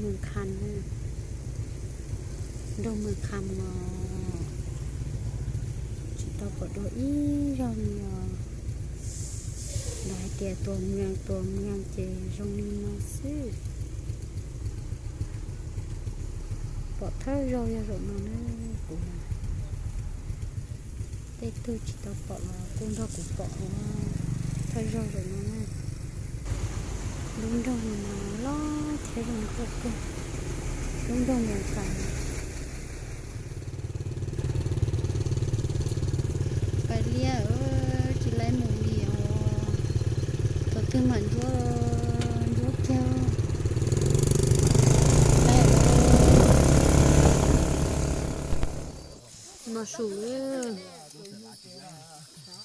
Mws Kham, nroog Mws Kham os, tsis tau pom dua ib zaug li os. Lawv hais tias tua mws tua mws ces zoo li no xwb. Pom thawj zaug yog zaum no na, kuv tej tug tsis tau pom los kuj nrog kuv pom thawj zaug zaum no na. Lub nroog no loj thiab zoo nkauj kawg, lub nroog Mws Kham. Pais liaj, tsis laib mus li os. Thaum twg mam ntsuab, ntsuab kiag. Noj su,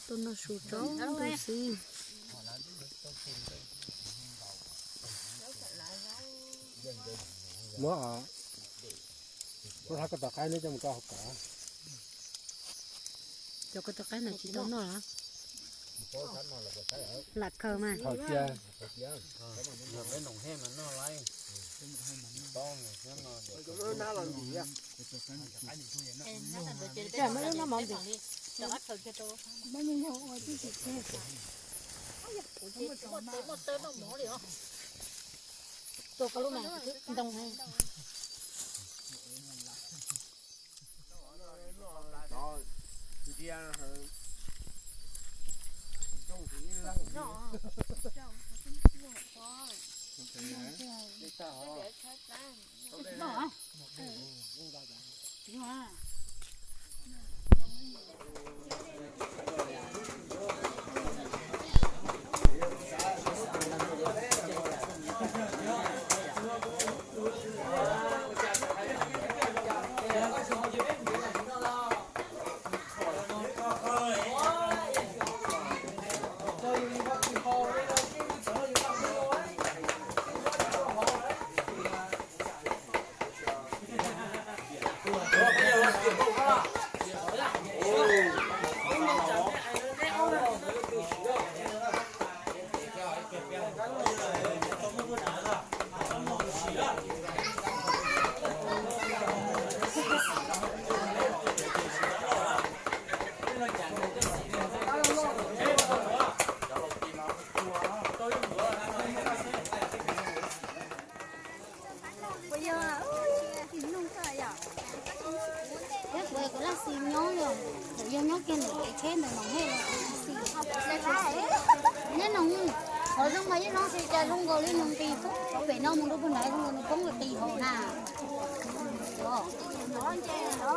tus noj su tsaus ntuj xwb. Muab, muab hlab koj tus qaib neb coj mus rau hauv kom. Cov koj tus qaib ntawd tsis tau noj los? Lam khaws mas. Tua koj lub mas ntoo. Thiab kuv, kuv laj xis nyob yog, thaum yog nyob kiag ntawm kev tsheb ntawm no, neb no, qhov zoo mas yeej no xis cas zoo nkaus li nws nqis pem no mus rau puag nrad, zoo nkaus nws poob nqis hauv na. Poob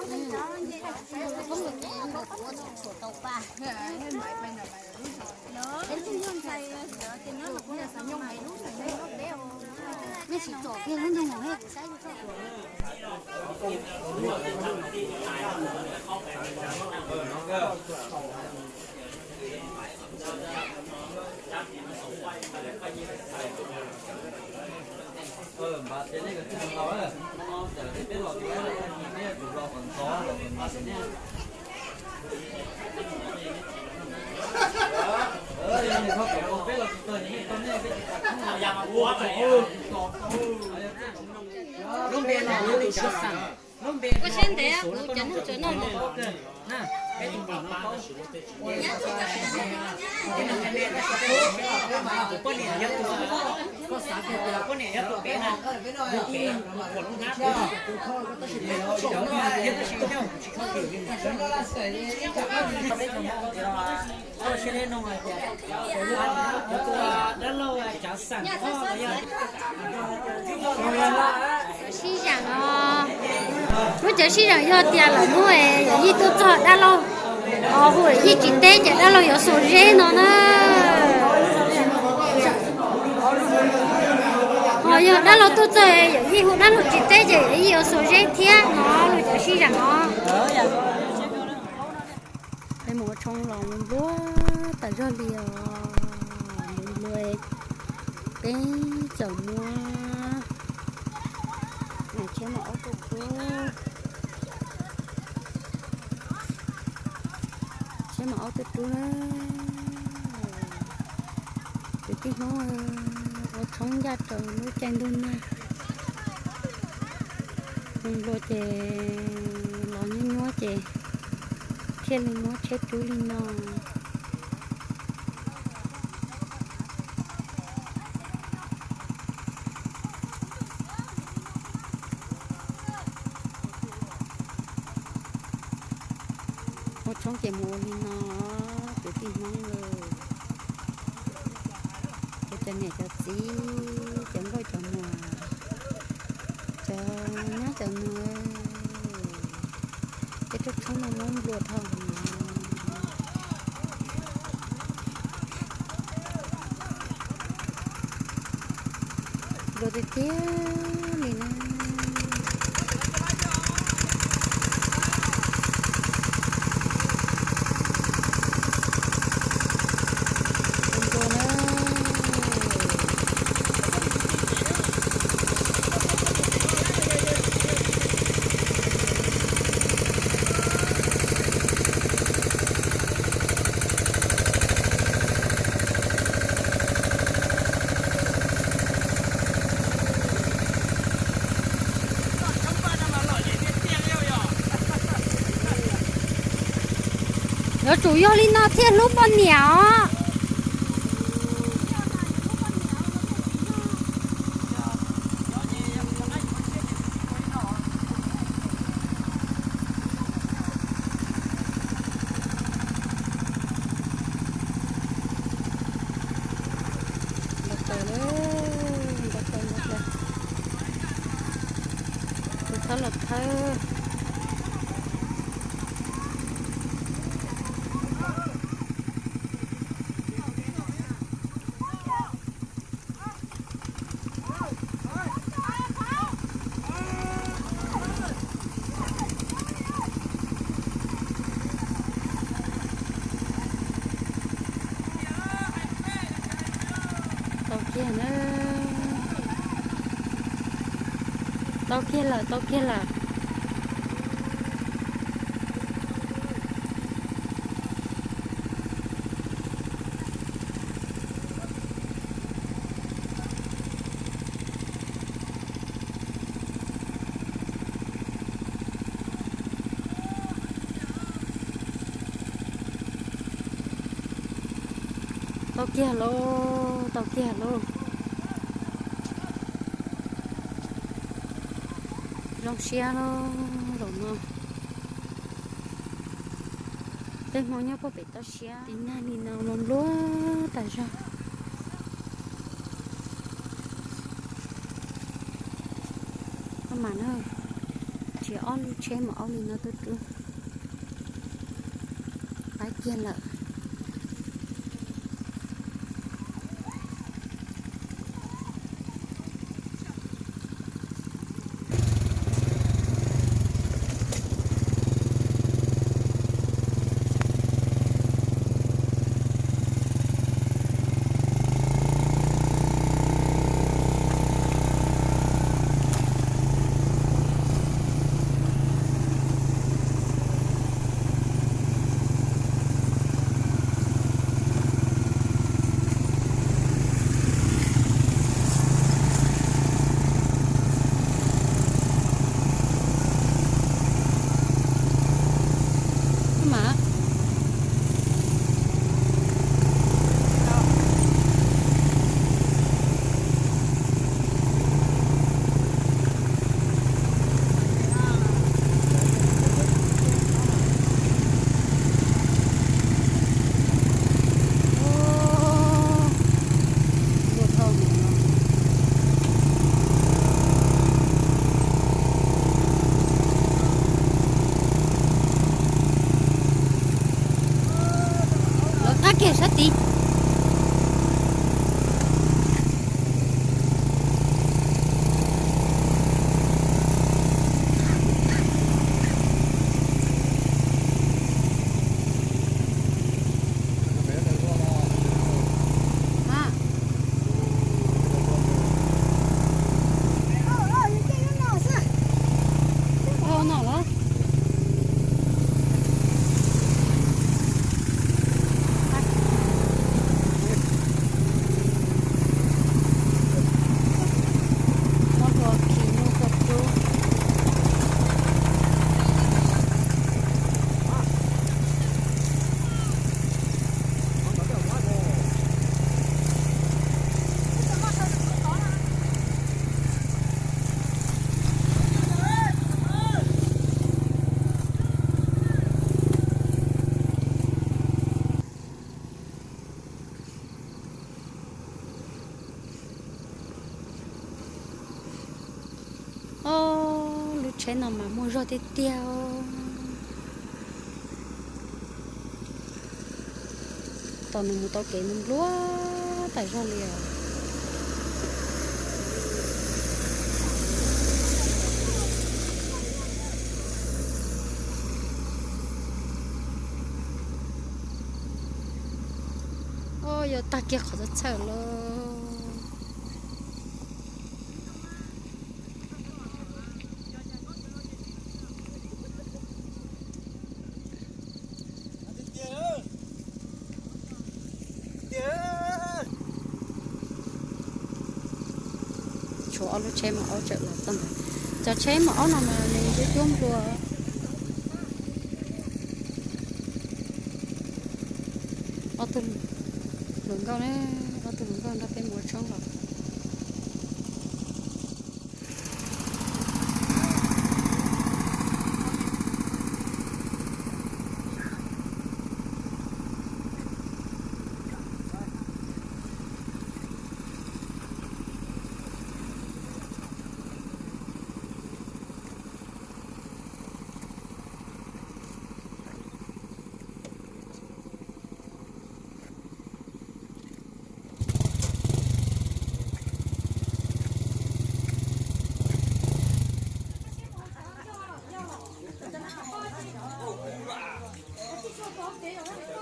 nqis, zoo nkaus kuv tshuam tau pa. Nej tsis tsom kiag lub nroog no, kuv saib. Lub npe no yog li Tshav Xeem, lub npe no yog li Tshav Xeem, peb tus npam no paub. Poj niam yog tus, koj xav tias poj niam yog tus pem na, tus pem, tus pom lub hnab, tab sis yog tus tsis kho tim. Dab laug Cov Xeem os, yog cov sib zam os. Lub cov sib zam yog tias lawv muab yawm yij tuaj txog dab laug, ho hu yawm yij tsis teb ces dab laug yuav xuas zeb no na. Ho yog dab laug tuaj txog yawm yij hu dab laug tsis teb ces yawm yij yuav xuas zeb thiab no, lub cov sib zam os. Peb mus ua tshoob los nplua tas zog li os. Nplua, peb caug muab. Tsheb mas ob tug rub, tsheb mas ob tug rub na. Kwv tij Hmoob ua tshoob ncaj rau lub caij ntuj nag. Nplua ces los nyuab nyuab ces thiaj li muab tsheb rub li no. Ua tshoob ces mus ua li no, kwv tij Hmoob lawm, cov niam cov txiv, cov nkauj cov muam, cov nyab cov nus, tej rooj tshoob no muab nplua dhau. Nplua tiag tiag li na. Nplua na. Yuav tsum yog li no thiaj hlub poj niam os. Npau taws lawm, npau taws, npau taws. Tus thawb los thawb. Tau kiag na. Tau kiag lawm, tau kiag lawm. Tau kiag lauj, tau kiag lauj. Zoo siab lauj, zaum no peb Hmoob nyob puag pem toj siab, tib nag li no nplua nplua tas zog. Koj mam na, nrhiav ob lub tsheb mas ob li no tuaj rub. Pab kiag lawm. Lawv qab kiag sab tid. Teb no mas muaj zog tiag tiag. Tos nws mus tau kev nws nplua tas zog li os. Yog tag kiag qhov txawj txhawj lawm. Tshuav ob lub tsheb mas aub tseem los txog ntawd. Cov tsheb mas aub no mas nws cuab cuab nplua. Ob tug hluas nkauj ne, ob tug hluas nkauj nrog peb mus ua tshoob los.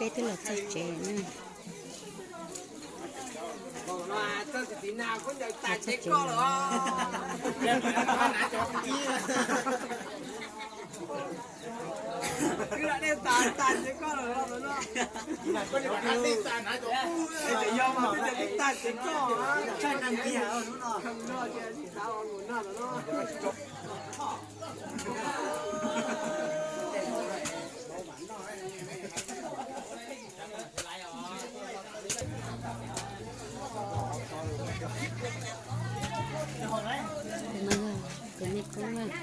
Peb twb los txog tsev na. Tus no yog tus me koob na, tus me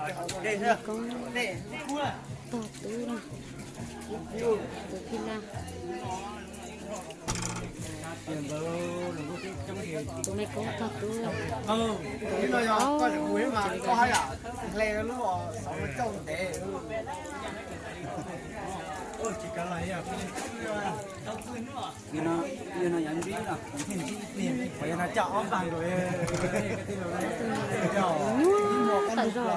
koob tog tub na, tus phij laj. Tus me koob tog tub, hle lub xov tooj ntev. Nyuaj tas zog.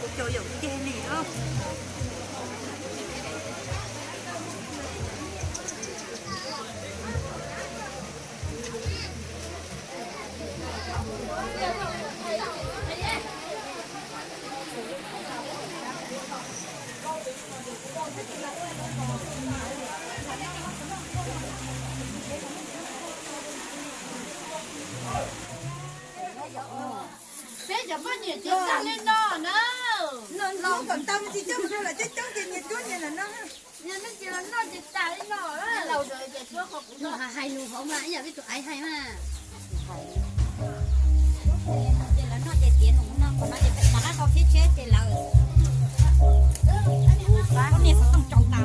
Kuv cov yaum ceg li os. Poj niam ces tag li no na. Los kom tau tsis coj mus rau lawv coob coob ces nyias cuab nyias lawm no. Yog nej tsis los noj ces tas li no. Laus lawm ces cuab qhov kuv noj. Hais lus hauv mas ib yam li tus aiv hais mas. Ces lawv noj ces tiav nws no, qhov no ces pem tas qab tau thiab tsheb ces lawv. Koj niam xov tooj tsaus tas.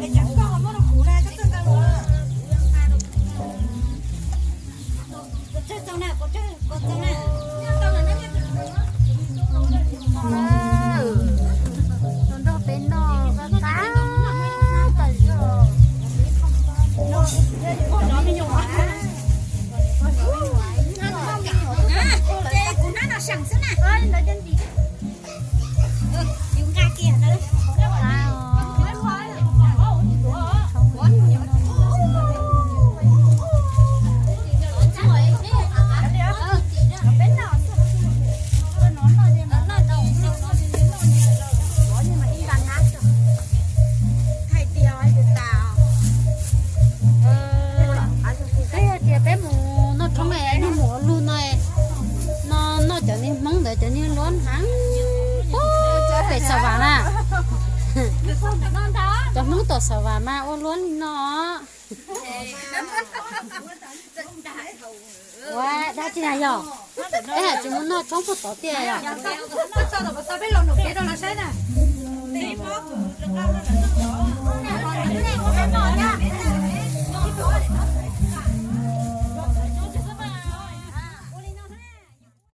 Tus nrog peb noj qab tas zog. Ces kuv nab no seem xwb na. Yus nqa kiag na. Hais tias, peb hais tias peb mus noj tshoob es nej mus ua luag no, no noj cov niag Hmoob ntawd cov niag luab heev, pem Xav Vam na. Cov Hmoob tom Xav Vam mas ua luab li no. Ua dab tsi na yog? Peb hais tsis mus noj tshoob puag tod tiag yog?